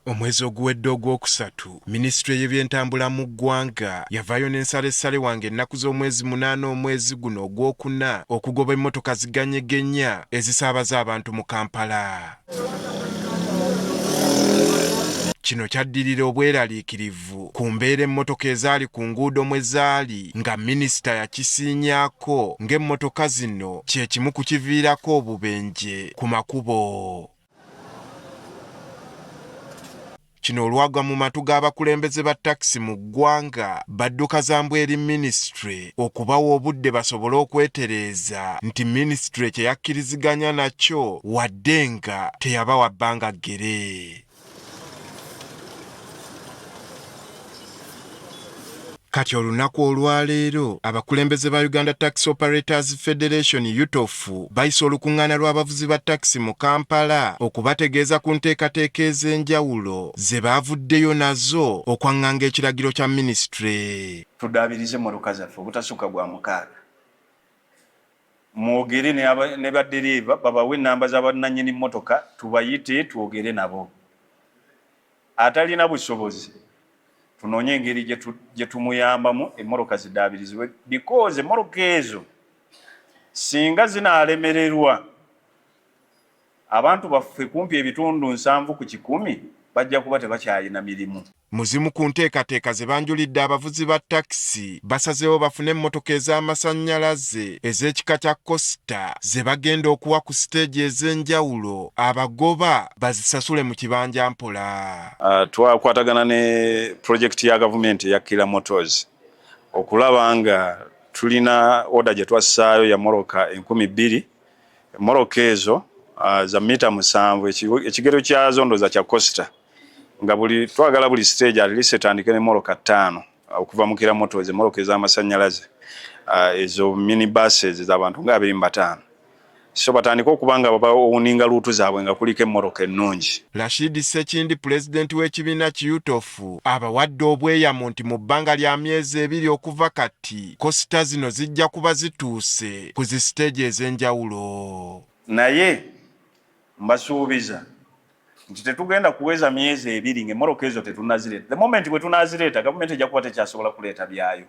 Omwezi oguwedde Ogwokusatu, minisitule y'ebyentambula mu ggwanga yavaayo n'ensalessale wange ennaku z'omwezi 8 omwezi guno Ogwokuna okugoba emmotoka ziganyegenya ezisaabaza abantu mu Kampala. Kino kyaddirira obweraliikirivu ku mbeera emmotoka ezaali ku nguudo mwe zaali nga minisita yakisiinyaako ng'emmotoka zino kye kimu ku kiviirako obubenje ku makubo. Kino olwagwa mu matu g'abakulembeze ba takisi mu ggwanga, badduka za mbwa eri minisitule okubawa obudde basobole okwetereeza nti minisitule kye yakkiriziganya nakyo wadde nga teyabawa bbanga ggere. Kati olunaku olwaleero abakulembeze ba Uganda Taxi Operators Federation UTOF bayise olukungaana lw'abavuzi ba takisi mu Kampala okubategeeza ku nteekateeka ez'enjawulo ze baavuddeyo nazo okwaŋŋanga ekiragiro kya minisitule. Tuddaabirize emmotoka zaffe obutasukka gwa mukaaga. Mwogere ne baddereeva babawe ennamba za bannannyini mmotoka tubayite twogere nabo. Atalina busobozi tunoonye engeri gye tumuyambamu emmotoka ziddaabirizibwe because emmotoka ezo singa zinaalemererwa abantu baffe kumpi ebitundu 70% bajja kuba tebakyalina mirimu. Mu zimu ku nteekateeka ze banjulidde abavuzi ba takisi, basazeewo bafune emmotoka ez'amasannyalaze ez'ekika kya Coaster ze bagenda okuwa ku siteegi ez'enjawulo abagoba bazisasule mu kibanja mpola. Twakwatagana ne pulojekiti ya gavumenti eya Kira Motors okulaba nga tulina oda gye twassaayo ya mmotoka 2000. Emmotoka ezo za mita 7, ekigero kyazo ndowooza kya Coaster, nga buli twagala buli stage at least etandike n'emmotoka 5 okuva mu Kira Motors, emmotoka ez'amasannyalaze ezo mini buses z'abantu nga 25. So batandike okuba nga bawuninga luutu zaabwe nga kuliko emmotoka ennungi. Rashid Ssekindi, pulezidenti w'ekibiina ki UTOF, abawadde obweyamo nti mu bbanga lya myezi 2 okuva kati, kosita zino zijja kuba zituuse ku zi siteegi ez'enjawulo. Naye mbasuubiza nti tetugenda kuweza myezi 2 ng'emmotoka ezo tetunnazireeta. The moment bwe tunaazireeta, gavumenti ejja kuba tekyasobola kuleeta byayo.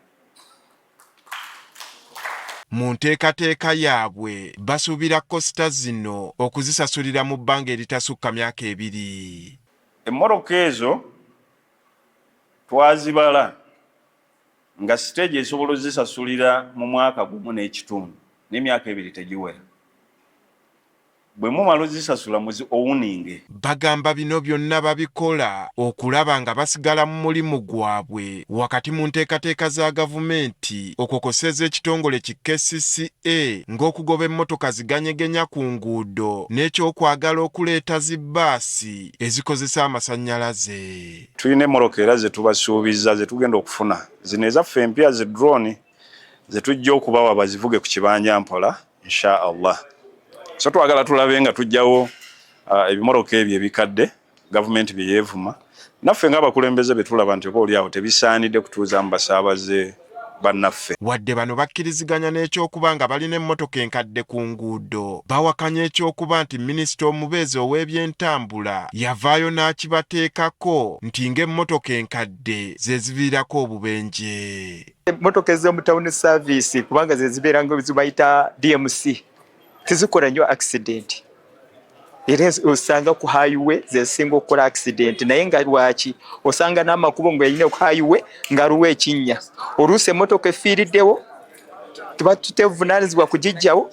Mu nteekateeka yaabwe basuubira kosita zino okuzisasulira mu bbanga eritasukka myaka 2. Emmotoka ezo twazibala nga siteegi esobola ozisasulira mu mwaka gumu n'ekitundu, n'emyaka 2 tegiwera. Bwe mumala ozisasula muzi owuninge. Bagamba bino byonna babikola okulaba nga basigala mu mulimu gwabwe wakati mu nteekateeka za gavumenti okukoseza ekitongole ki KCCA ng'okugoba emmotoka ziganyegenya ku nguudo n'ekyokwagala okuleeta zi bbaasi ezikozesa amasannyalaze. Tulina emmotoka era ze tubasuubiza ze tugenda okufuna zino ezaffe empya zi drone ze tujja okubawa bazivuge ku kibanja mpola insha Allah. So twagala tulabe nga tujjawo ebimotoka ebyo ebikadde gavumenti bye yeevuma, naffe ng'abakulembeze bye tulaba nti oba oli awo tebisaanidde kutuuzaamu basaabaze bannaffe. Wadde bano bakkiriziganya n'ekyokuba nga balina emmotoka enkadde ku nguudo, bawakanya ekyokuba nti minisita omubeezi ow'ebyentambula yavaayo n'akibateekako nti ng'emmotoka enkadde ze ziviirako obubenje. Emmotoka ez'omu town service kubanga ze zibeera nga zibayita DMC tezikola nnyo accident, era osanga ku highway zesinga okukola accident, naye nga lwaki osanga n'amakubo ng'erina ku highway nga waliwo ekinnya, oluusi emmotoka efiiriddewo tuba tutevunaanyizibwa kugiggyawo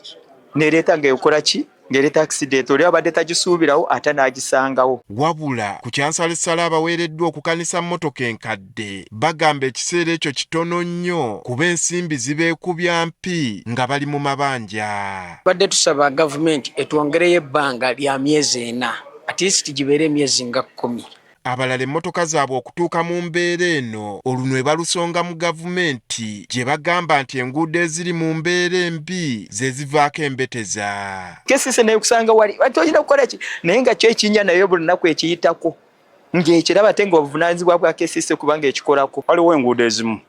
n'ereeta ng'ekola ki, ng'ereeta accident, oli abadde tagisuubirawo ate n'agisangawo. Wabula ku kyansalessale abaweereddwa okukanisa mmotoka enkadde bagamba ekiseera ekyo kitono nnyo kuba ensimbi zibeekubya mpi nga bali mu mabanja. Tubadde tusaba gavumenti etwongereyo ebbanga lya myezi 4, at least gibeere emyezi nga 10. Abalala emmotoka zaabwe okutuuka mu mbeera eno olunwe balusonga mu gavumenti gye bagamba nti enguudo eziri mu mbeera embi ze zivaako embeteza. KCCA naye kusanga wali tolina kukola ki, naye nga kyo ekinnya naye buli lunaku ekiyitako ng'ekiraba ate ng'obuvunaanyizibwa bwa KCCA kubanga ekikolako. Waliwo enguudo ezimu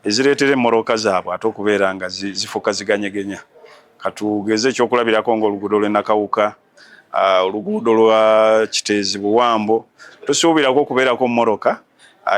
ezireetera emmotoka zaabwe ate okubeera nga zifuuka ziganyegenya. Katugeze ekyokulabirako ng'oluguudo lw'e Nakawuka, Oluguudo lwa Kiteezi Buwambo tusuubirako okubeerako mmotoka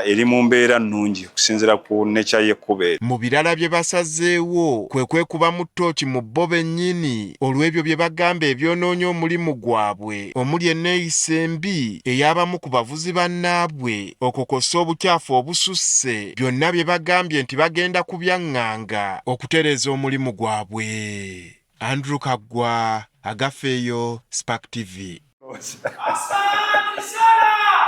eri mu mbeera nnungi okusinziira ku nature y'ekkubo eryo. Mu birala bye basazeewo kwe kwekubamu ttooki mu bo bennyini olw'ebyo bye bagamba ebyonoonya omulimu gwabwe omuli enneeyisa embi ey'abamu ku bavuzi bannaabwe okwo kw'ossa obucaafu obususse byonna bye bagambye nti bagenda kubyaŋŋanga okutereeza omulimu gwabwe. Andrew Kaggwa, Agafeeyo, Spark TV. Asante sana.